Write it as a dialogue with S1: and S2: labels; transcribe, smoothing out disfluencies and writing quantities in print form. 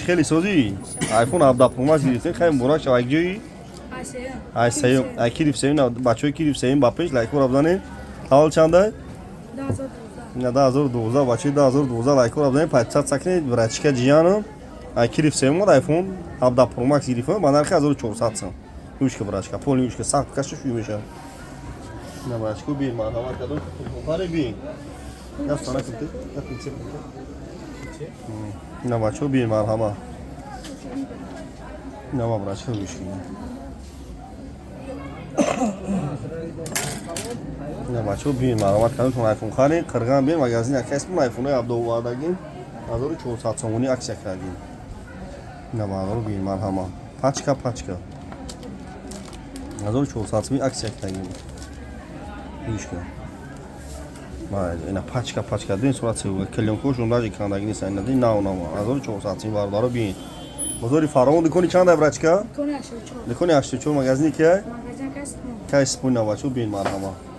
S1: Чӣ, хеле созӣ? Айфон 17 Pro Max гирифтем, хай, муборак шава. Як ҷои ай сеюм, ай кириф сеюм. Бачаҳои кириф сеюм ба пеш лайкҳоро бизанед. Аввал чанда? Ина 1012. Бачаҳои 1012, лайкҳоро бизанед, подписаться кунед. Братишка ҷияном ай кириф сеюм омад, айфон 17 Pro Max гирифтем ба нархи 1400 сом. Юшка, братишка, полный юшка, сахт каша шуй мешавад. Ина, братишка, би, марҳамат кардам, телефон би. Даст кунед, ина, бачаҳо, би, марҳамат. Ина ма, братишка, гӯш кунед. Ина, бачаҳо, биен, марҳамат кардам, айфон харед, Қирған биен, магазин акасб. Айфонои 17 овардагим, 1400 сомонӣ акция кардем. Ина, бародаро, биен, марҳамат, пачка пачка 1400 сомонӣ акция кардем. Гӯш кун, ина пачка пачка дин сурат клеёнкошон даже кандаги нест. Ина дин нав нав, 1400 сомонӣ. Бародаро, биен, бозори Фаровон. Дукони чанда, братишка? Дукони 84. Магазини ки кайспуна. Бачаҳо, биен, марҳамат.